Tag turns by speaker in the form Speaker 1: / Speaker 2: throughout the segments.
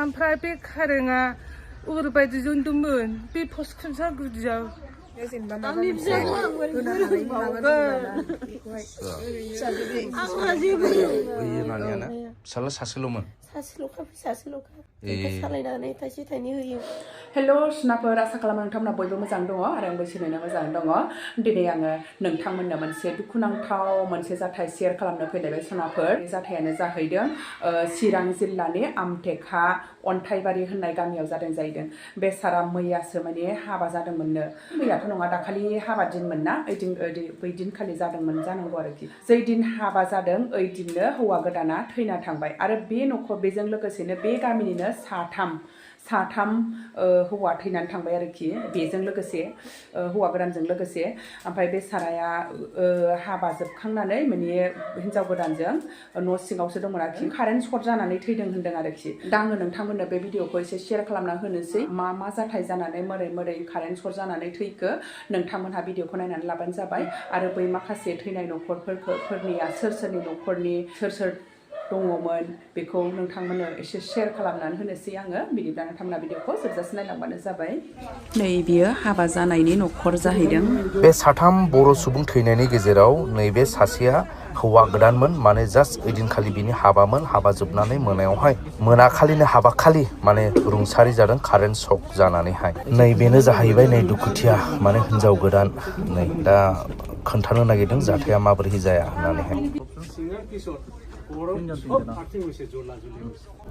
Speaker 1: ओमफ्राय बे खारेङा ओरैबायदि जन्दोंमोन बे पस्ट खुन्थिया गुदियाव
Speaker 2: जेनेबा माबा मोनसे होनो हानायनि माबा
Speaker 3: दंना फिसाला सासेल'मोन
Speaker 2: सालायनानै थाइसे थाइनै होयो
Speaker 4: हेलो सिनाफोर आसा खालामो नोंथांमोना बयबो मोजां दङ आरो आंबो सिनायनो मोजां दङ दिनै आङो नोंथांमोननो मोनसे दुखुनांथाव मोनसे जाथाय शेयार खालामनो फैलायबाय सिनाफोर बे जाथायानो जाहैदों चिरां जिल्लानि आमटेका अन्थाइबारि होननाय गामियाव जादों बे सारा मैयासो माने हाबा जादोंमोननो मैयाथ' नङा दाखालि हाबा दिनमोन ना बै दिनखालि जादोंमोन जानांगौ आरोखि जै दिन हाबा जादों ओइ दिननो हौवा गोदाना थैना थांबाय आरो बे न'खर बेजों लोगोसेनो बे गामिनिनो साथाम हौवा थैनानै थांबाय आरोखि बेजों लोगोसे हौवा गोदानजों लोगोसे ओमफ्राय बे साराया हाबा जोबखांनानै माने हिन्जाव गोदानजों न' सिङावसो दंमोन आरोखि कारेन्ट सर्ट जानानै थैदों होनदों आरोखि दा आङो नोंथांमोननो बे भिडिअखौ एसे शेयार खालामना होनोसै मा जाथाय जानानै मोरै कारेन्ट सर्ट जानानै थैखो नोंथांमोनहा भिडिअखौ नायनानै लाबानो जाबाय आरो बै माखासे थैनाय न'खरफोरनिया सोरनि न'खरनि सोर दङमोन बेखौ नोंथांमोननो एसे शेयार खालामनानै होनोसै आङो बिदिब्ला नोंथांमोना भिडिअखौ जोबजासे नायलांबानो जाबाय नै बियो हाबा जानायनि न'खर जाहैदों
Speaker 3: बे साथाम बर' सुबुं थैनायनि गेजेराव नैबे सासेया हौवा गोदानमोन माने जास्ट ओइदिनखालि बिनि हाबामोन हाबा जोबनानै मोनायावहाय मोनाखालिनो हाबा खालि माने रुंसारि जादों कारेन्ट शक जानानैहाय नै बेनो जाहैबाय नै दुखुथिया माने हिन्जाव गोदान नै दा खोन्थानो नागिरदों जाथाया माबोरै जाया होननानैहाय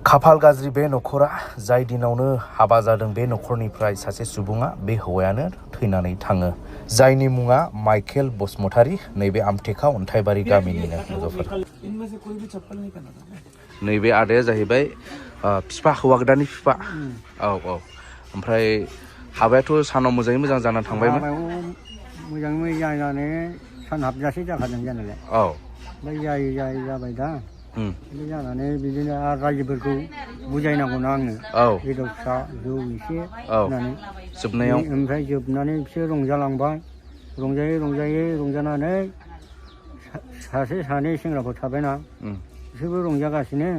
Speaker 3: खाफाल गाज्रि बे न'खरा जाय दिनावनो हाबा जादों बे न'खरनिफ्राय सासे सुबुङा बे हौवायानो थैनानै थाङो जायनि मुङा माइकेल बसुमतारी नैबे आमटेका अन्थाइबारि गामिनिनो लोगोफोर नैबे आदाया जाहैबाय फिफा हौवा गोदाननि फिफा औ ओमफ्राय हाबायाथ' सानाव मोजाङै मोजां जानानै थांबायमोन
Speaker 5: मोजाङै मोजां जानानै सान हाबजासे जाखादों जानायालाय
Speaker 3: औ
Speaker 5: ओमफ्राय जाबाय दा बे जानानै बिदिनो आरो रायजोफोरखौ बुजायनांगौना आङो बेदर फिसा जौ एसे होननानै
Speaker 3: जोबनायाव
Speaker 5: ओमफ्राय जोबनानै बिसोर रंजालांबाय रंजानानै सासे सानै सेंग्राफोर थाबायना बिसोरबो रंजागासिनो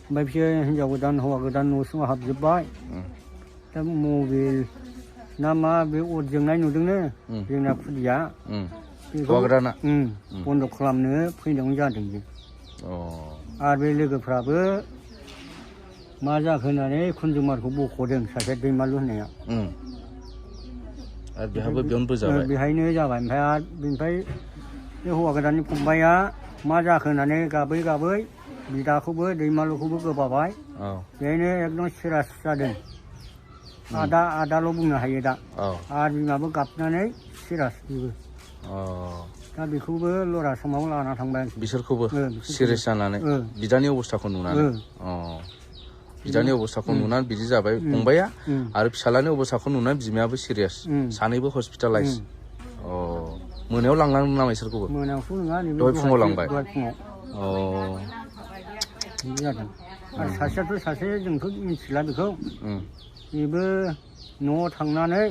Speaker 5: ओमफ्राय बिसोर हिन्जाव गोदान हौवा गोदान न' सिङाव हाबजोब्बाय दा मबाइल ना मा बे अर जोंनाय नुदोंनो जोंना खुदिया बेखौ बन्द' खालामनो फैनायावनो जादों बे आरो बे लोगोफ्राबो मा जाखो होननानै खुन्दुमारखौ बख'दों सासे दैमालु होननाया
Speaker 3: आरो बेहाबो बेहायनो
Speaker 5: जाबाय ओमफ्राय आरो बेनिफ्राय बे हौवा गोदाननि फंबाया मा जाखो होननानै गाबै बिदाखौबो दैमालुखौबो गोबाबाय बेहायनो एकदम सिरास जादों आदाल' बुंनो हायो दा आरो बिमाबो गाबनानै सिरास बेबो दा बेखौबो लरा समाव लाना थांबाय
Speaker 3: बिसोरखौबो सिरियास जानानै बिदानि अबस्थाखौ नुनानै बिदि जाबाय फंबाया आरो फिसालानि अबस्थाखौ नुनानै बिमायाबो सिरियास सानैबो हस्पिटालाइज मोनायाव लांनांगौ नामा इसोरखौबो
Speaker 5: मोनायावथ' नङा
Speaker 3: दहाय फुङाव लांबाय
Speaker 5: बिदि जादों आरो सासेयाथ' सासे जोंथ' मिथिला बेखौ बेबो न'आव थांनानै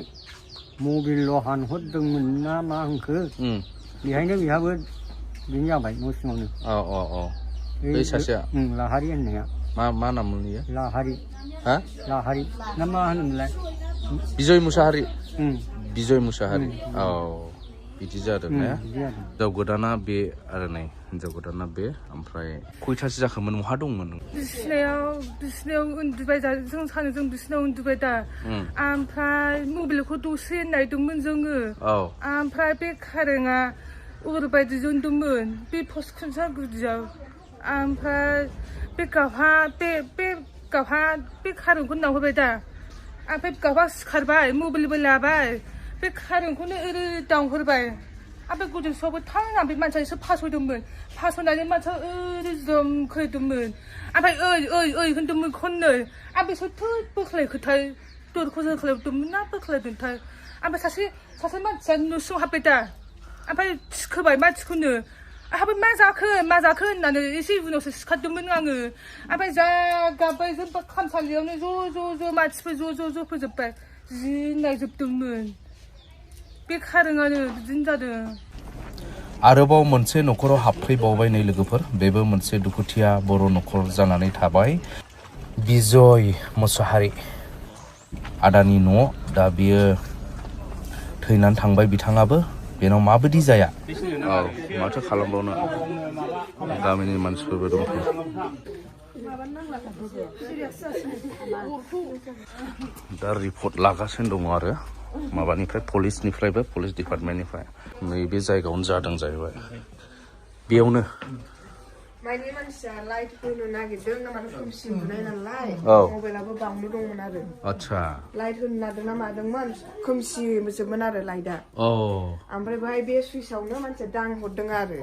Speaker 5: मबाइल' हानहरदोंमोन ना मा होनखो बेहायनो बेहाबो बिदिनो जाबाय न' सिङावनो
Speaker 3: बै सासेया
Speaker 5: लाहारि होननाया
Speaker 3: मा नाम मोनयो
Speaker 5: लाहारि ना मा होनोमोनलाय
Speaker 3: बिजय मुसाहारि बिदि जादों ने हिन्जाव गोदाना बे आरो नै हिन्जाव गोदाना बे ओमफ्राय खयथासो जाखोमोन बहा दंमोन
Speaker 1: बिसिनायाव उन्दुबाय जों सानैजों बिसिनायाव उन्दुबाय दा ओमफ्राय मबाइलखौ दसे नायदोंमोन जोङो ओमफ्राय बे कारेङा ओरैबायदि जन्दोंमोन बे पस्ट खुन्थिया गुदियाव ओमफ्राय बे गावहा बे कारेंखौ नाहरबाय दा ओमफ्राय गावहा सिखारबाय मबाइलबो लाबाय बे कारेंखौनो ओरै दांहरबाय ओमफ्राय गोदोसोआवबो थांना बे मानसिया एसे फासयनानै मानसिया ओरै जमखैदोंमोन ओमफ्राय ओइ होनदोंमोन खननै ओमफ्राय सोर बोख्लायखोथाय दरखौ जोख्लायदोंमोन ना बोख्लायदोंथाय ओमफ्राय सासे मानसिया न' सिङाव हाबबाय दा ओमफ्राय थिखोबाय मानसिखौनो आंहाबो मा जाखो होननानै एसे उनावसो सिखारदोंमोन आङो ओमफ्राय जा गाबबाय जोंबा खामसालियावनो ज' मानसिफोर ज' फोजोबबाय जि नायजोबदोंमोन बे कारेङानो बिदिनो जादों
Speaker 3: आरोबाव मोनसे न'खराव हाबफैबावबाय नै लोगोफोर बेबो मोनसे दुखुथिया बर' न'खर जानानै थाबाय बिजय मुसाहारि आदानि न' दा बियो थैनानै थांबाय बिथाङाबो बेनाव माबायदि जाया औ माथो खालामबावनो गामिनि मानसिफोरबो दंफैयो दा रिपर्ट लागासिनो दङ आरो माबानिफ्राय पुलिसनिफ्रायबो पुलिस डिपार्टमेन्टनिफ्राय नैबे जायगायावनो जादों जाहैबाय बेयावनो
Speaker 2: माने मानसिया लाइट होनो नागिरदों ना मानो खोमसि नुनाय नालाय मबाइलाबो बावनो दंमोन आरो
Speaker 3: आच्छा
Speaker 2: लाइट होनो नागिरदों ना मादोंमोन खोमसिजोबमोन आरो लाइटआ ओमफ्राय बाहाय बे सुइचआवनो मानसिया दांहरदों आरो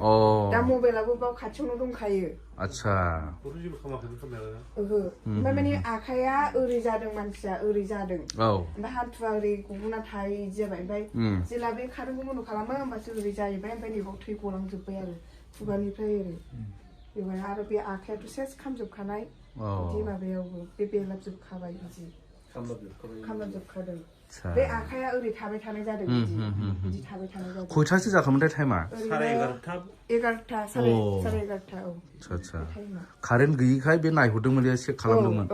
Speaker 2: दा मबाइलाबो बाव खाथियावनो दंखायो
Speaker 3: आच्छा
Speaker 2: ओहो ओमफ्राय माने आखाइया ओरै जादों मानसिया ओरै जादों ओमफ्राय हाथुआ ओरै गबोना थायो जाबाय ओमफ्राय जेला बे कारेन्टखौ बन्द खालामो होमबासो ओरै जाहैबाय ओमफ्राय नैबाव थै गलांजोब्बाय आरो खुगानिफ्राय ओरै बेवहाय आरो बे आखाइयाथ' सेस खामजोबखानाय बिदि माबायावबो बे बेरलाबजोबखाबाय बिदि खामलाबजोबखादों बे आखाइया ओरै थाबाय थानाय जादों बिदि थाबाय थानाय जादों
Speaker 3: खयथासो जाखोमोनथाय टाइमा
Speaker 2: 11:30 साराय 11:30 औ
Speaker 3: आच्छा कारेन्ट गैयिखाय बे नायहरदोंमोन चेक खालामदोंमोन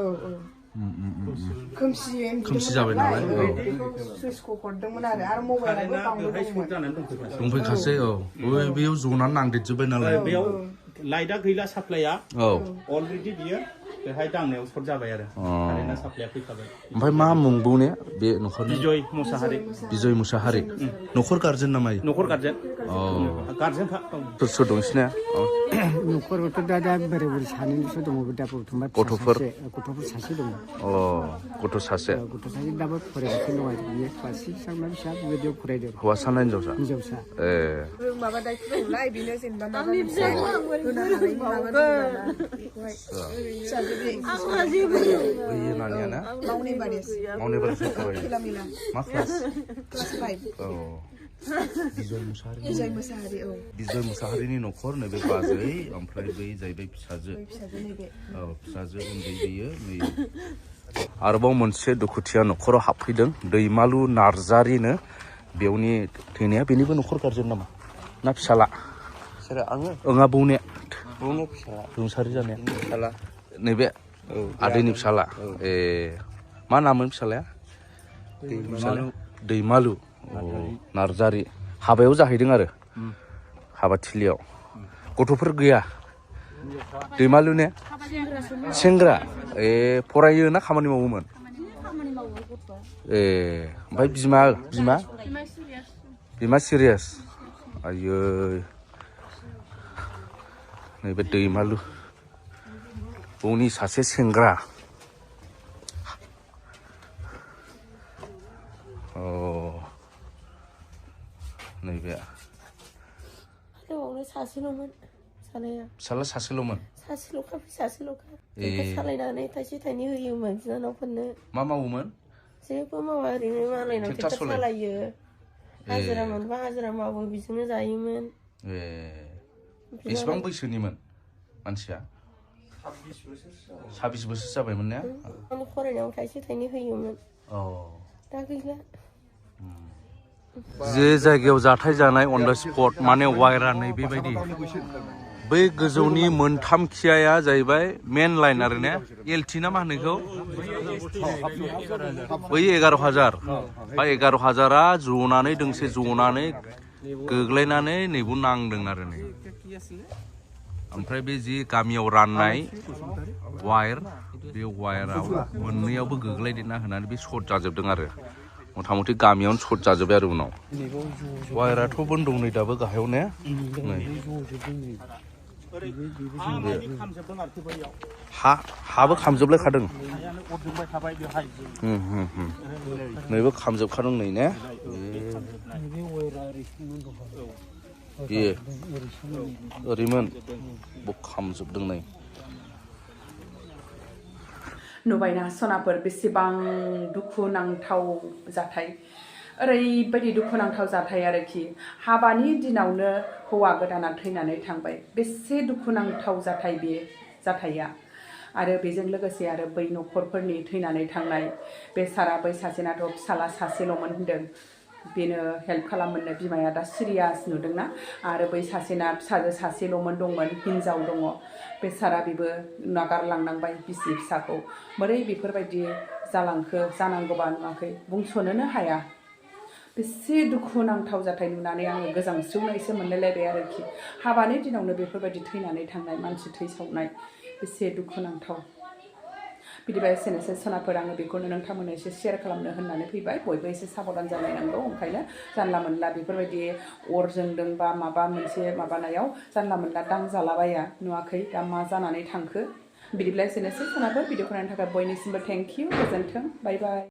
Speaker 3: खोमसि जाबाय नालाय
Speaker 2: बेखौ सुइचखौ हरदोंमोन आरो मबाइलाबो बावनो दंमोन
Speaker 3: दंफैखासै बेयाव जनानै नांदेरजोब्बाय नालाय
Speaker 6: बेयाव लाइटआ गैला साप्लाइआ अलरेडि बियो बेहाय दांनायाव सर्ट जाबाय आरो कारेन्टआ साप्लाइआ फैखाबाय
Speaker 3: ओमफ्राय मा मुं बुंने बे न'खरनि
Speaker 6: बिजय मुसाहारि
Speaker 3: बिजय मुसाहारि न'खर गारजेन नामा
Speaker 6: न'खर गारजेन गारजेनखा
Speaker 3: सोर दं सिना
Speaker 5: न'खरावथ' दा बोराय बुरै सानैल'सो दङ दा बर्थमान
Speaker 3: गथ'फोर
Speaker 5: सासे दङ
Speaker 3: गथ' सासे
Speaker 5: दाबो फरायगासिनो दं आरो बियो क्लास 6 आव ना फिसा बेबायदियाव फरायदों
Speaker 3: हौवासा ना हिनजावसा
Speaker 2: माबा दायथ' दंलाय बेनो जेनेबा माबा मोनसे होनो हानायनि माबा दं
Speaker 3: बैयो नानियाना
Speaker 2: मावनि बारेस
Speaker 3: मा क्लास
Speaker 2: 5
Speaker 3: बिजय मुसाहारिनि न'खर नैबे बाजै ओमफ्राय बै जाहैबाय फिसाजो फिसाजो उन्दै बेयो नै आरोबाव मोनसे दुखुथिया न'खराव हाबफैदों दैमालु नार्जारिनो बेवनि थैनाया बेनिबो न'खर गारजेन नामा ना फिसाला ओङा बौने रुंसारि जानाया फिसाला नैबे आदैनि फिसाला मा नाममोन फिसालाया दैमालु नार्जारि हाबायाव जाहैदों आरो हाबाथिलियाव गथ'फोर गैया दैमालु ने सेंग्रा फरायो ना खामानि मावोमोन ओमफ्राय बिमा सिरियास आयै नैबे दैमालु बौनि सासे सेंग्रा नैबे
Speaker 7: सासेल'मोन सालाया
Speaker 3: फिसाला सासेल'मोन
Speaker 7: सासेल'खा सालायनानै थाइसे थाइनै होयोमोन बिनानावफोरनो
Speaker 3: मा मावोमोन
Speaker 7: जेबो मावा ओरैनो मालायनाव ट्रेक्टर सालायो हाजिरा मोनबा हाजिरा मावो बिजोंनो जायोमोन
Speaker 3: बेसेबां बैसोनिमोन मानसिया 26 बोसोर जाबायमोन ने
Speaker 7: फरायनायाव थाइसे थाइनै होयोमोन दा गैला
Speaker 3: जे जायगायाव जाथाय जानाय अन द स्पट माने वायरा नै बेबायदि बै गोजौनि मोनथाम खियाया जाहैबाय मेन लाइन आरो ने एलटि ना मा होनो बै 11,000 बा 11,000आ जनानै दोंसे जनानै गोग्लैनानै नैबो नांदों आरो नै ओमफ्राय बे जि गामियाव राननाय वायर बे वायराव मोननैयावबो गोग्लैदेरना होनानै बे सर्ट जाजोबदों आरो मथा मथि गामियावनो सर्ट जाजोब्बाय आरो उनाव वायराथ' बन्द नै दाबो गाहायाव ने हाबो खामजोबलायखादों नैबो खामजोबखादों नै ने बेयो ओरैमोन खामजोबदों नै
Speaker 4: नुबायना सनाफोर बेसेबां दुखुनांथाव जाथाय ओरैबायदि दुखुनांथाव जाथाय आरोखि हाबानि दिनावनो हौवा गोदाना थैनानै थांबाय बेसे दुखुनांथाव जाथाय बे जाथाया आरो बेजों लोगोसे आरो बै न'खरफोरनि थैनानै थांनाय बे सारा बै सासेनाथ' फिसाला सासेल'मोन होनदों बेनो हेल्प खालामनो बिमाया दा सिरियास नुदोंना आरो बै सासेना फिसाजो सासेल'मोन दंमोन हिनजाव दङ बेसारा बेबो नागारलांनांबाय बिसि फिसाखौ बोरै बेफोरबायदि जालांखो जानांगौबा नुवाखै बुंस'नोनो हाया बेसे दुखुनांथाव जाथाय नुनानै आङो गोजांस्रिवनायसो मोनलायलायबाय आरोखि हाबानि दिनावनो बेफोरबायदि थैनानै थांनाय मानसि थैसावनाय बेसे दुखुनांथाव बिदिबा एसेनोसै सनाफोर आङो बेखौनो नोंथांमोननो एसे शेयार खालामनो होननानै फैबाय बयबो एसे साबधान जालायनांगौ ओंखायनो जानला मोनला बेफोरबायदि अर जोंदों बा माबा मोनसे माबानायाव जानला मोनला दांजालाबाया नुवाखै दा मा जानानै थांखो बिदिब्ला एसेनोसै सनाफोर भिडिअखौ नायनो थाखाय बयनिसिमबो थेंक इउ गोजोन्थों बाय बाय